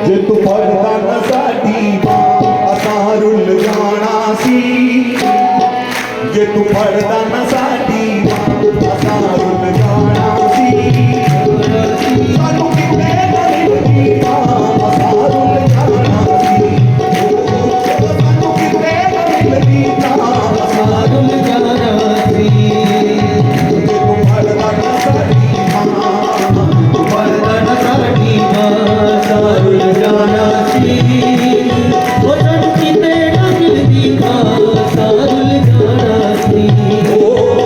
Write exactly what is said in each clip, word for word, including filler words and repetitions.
ਜੇ ਤੂੰ ਫੜਦਾ ਨਾ ਸਾਡੀ ਬਾਂਹ, ਅਸਾਂ ਰੁੱਲ ਜਾਣਾ ਸੀ। ਜੇ ਤੂੰ ਫੜਦਾ ਨਾ ਸਾਡੀ ਬਾਂਹ, ਅਸਾਂ ਰੁੱਲ ਜਾਣਾ ਸੀ। ਸਾਨੂੰ ਕਿਤੇ ਨਾ ਮਿਲਦੀ ਬਾਂਹ, ਅਸਾਂ ਰੁੱਲ ਜਾਣਾ ਸੀ। ਓ, ਸਾਨੂੰ ਕਿਤੇ ਨਾ ਮਿਲਦੀ ਬਾਂਹ, ਅਸਾਂ ਰੁੱਲ ਜਾਣਾ ਸੀ। ਜੇ ਤੂੰ ਫੜਦਾ ਨਾ ਸਾਡੀ ਬਾਂਹ, ਫੜਦਾ ਨਾ ਸਾਡੀ ਬਾਂਹ, ਅਸਾਂ ਰੁੱਲ ਜਾਣਾ ਸੀ। ਓ, ਸਾਨੂੰ ਕਿਤੇ ਨਾ ਮਿਲਦੀ ਬਾਂਹ, ਅਸਾਂ ਰੁੱਲ ਜਾਣਾ ਸੀ। ਓ,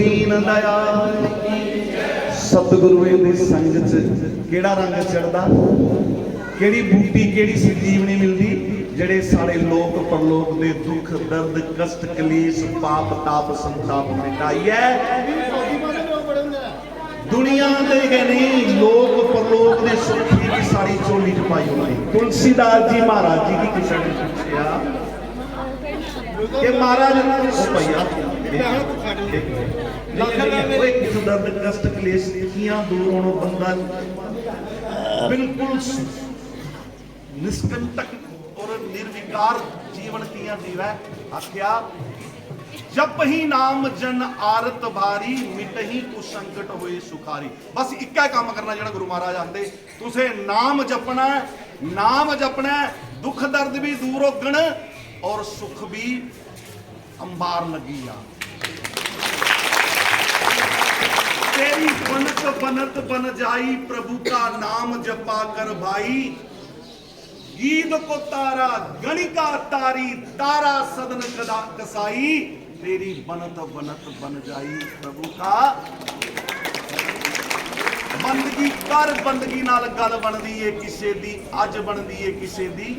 दीन दयाल। सतगुरुएं दी संगत च केड़ा रंग चढ़दा, केड़ी बूटी, केड़ी संजीवनी मिलदी, जेड़े सारे लोक परलोक दे दुख, दर्द, कष्ट, कलेश, पाप, ताप, संताप मिटाइयै दुनिया दे गै नेईं, लोक परलोक दे सुख गी सारी झोली च पाई ओड़दे। तुलसीदास जी महाराज जी गी किसे ने पुच्छेआ कि महाराज, ओ भैया, ओए, दुख दर्द कष्ट क्लेश कियां दूर होणो, बंदा बिल्कुल निष्कंटक और निर्विकार जीवन कियां जीवै? आख्या, जप ही नाम जन आरत भारी, मिटही कुसंकट होए सुखारी। बस इक्कै काम करना जेड़ा गुरु महाराज आंदे, तुसें नाम जपना है, नाम जपना है, दुख दर्द भी दूर होगन और सुख भी अंबार लगी जा। तेरी बनत बनत बन जाई, प्रभु का नाम जपा कर भाई। गीत को तारा गणिका तारी, तारा सदन कदा कसाई। तेरी बनत बनत बन जाई प्रभु का। बंदगी कर, बंदगी नाल गल बनदी ਏ ਕਿਸੇ ਦੀ, ਅੱਜ ਬਣਦੀ ਏ ਕਿਸੇ ਦੀ।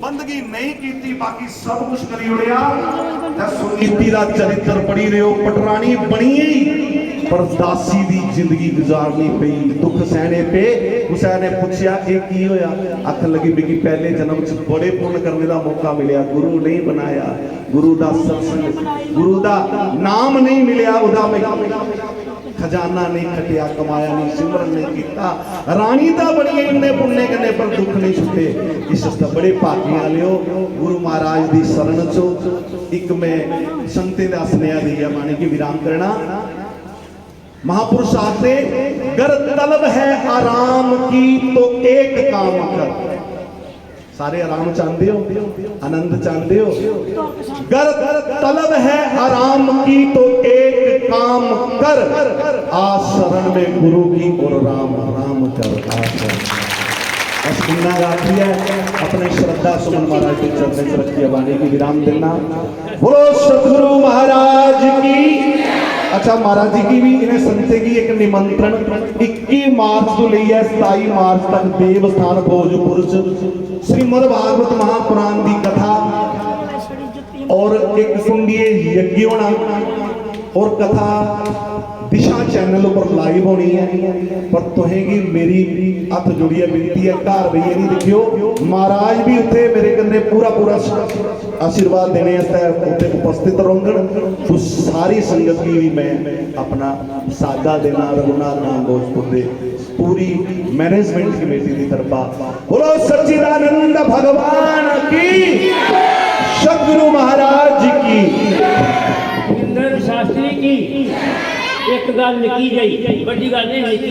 बंदगी नहीं कीती, बाकी सब कुछ करी उड़िया। ते सुनीति दा चरित्र पढ़ी रहे हो, पटरानी बनी ही, पर दासी दी जिंदगी गुजारनी पई, दुख सहने पे। कुसै ने पुच्छेआ, "एह् की होया?" आखन लगी, "मिगी पैह्ले जन्म च बड़े पुन्न करने दा मौका मिलेआ, गुरु नहीं बनाया, गुरु दा सत्संग, गुरु दा नाम नहीं मिलेआ, ओह्दा मैं खजाना नहीं खटिया, कमाया नहीं, सिमरन नहीं किया।" रानी दा बड़िए इन्ने पुन्ने कन्नै, पर दुख नहीं छुट्टे। इस आस्तै बड़े भागी आह्ले हो, गुरु महाराज दी शरण चो। इक मैं संगतें दा सनेहा देइयै बाणी गी विराम करना। महापुरुष आखदे, "गर तलब है आराम की तो एक काम कर।" सारे आराम चाहते हो, आनंद चाहते हो? गर तलब है आराम की तो एक काम कर, आ शरण में गुरु की और राम राम कर, आ शरण। बस इन्ना गै आखियै अपने श्रद्धा सुमन महाराज के चरणें च रखियै बाणी गी विराम देना। बोलो सतगुरु महाराज की। अच्छा, महाराज जी की भी, इन्हें संतें की एक निमंत्रण, इक्की मार्च तो लेइयै सताई मार्च तक देवस्थान भोजपुर च श्रीमद् भागवत महापुराण दी कथा और एक कुंडिये यज्ञ होना और कथा दिशा चैनल उप्पर लाइव होनी है। पर तुसें गी मेरी हत्थ जोड़ियै विनती ऐ, घर बेहियै नहीं दिक्खेओ, महाराज भी उत्थे मेरे कन्नै पूरा पूरा आशीर्वाद देने आस्तै उत्थे उपस्थित रौह्ङन। तुस सारी संगत गी भी मैं अपना सादा देना, रघुनाथ धाम भोजपुर दे पूरी मैनेजमेंट कमेटी दी तरफा। बोलो सच्चिदानंद भगवान की, सतगुरु महाराज जी की। इंद्र शास्त्री की। एक गल निकी जई, बड़ी गल नहीं, निकी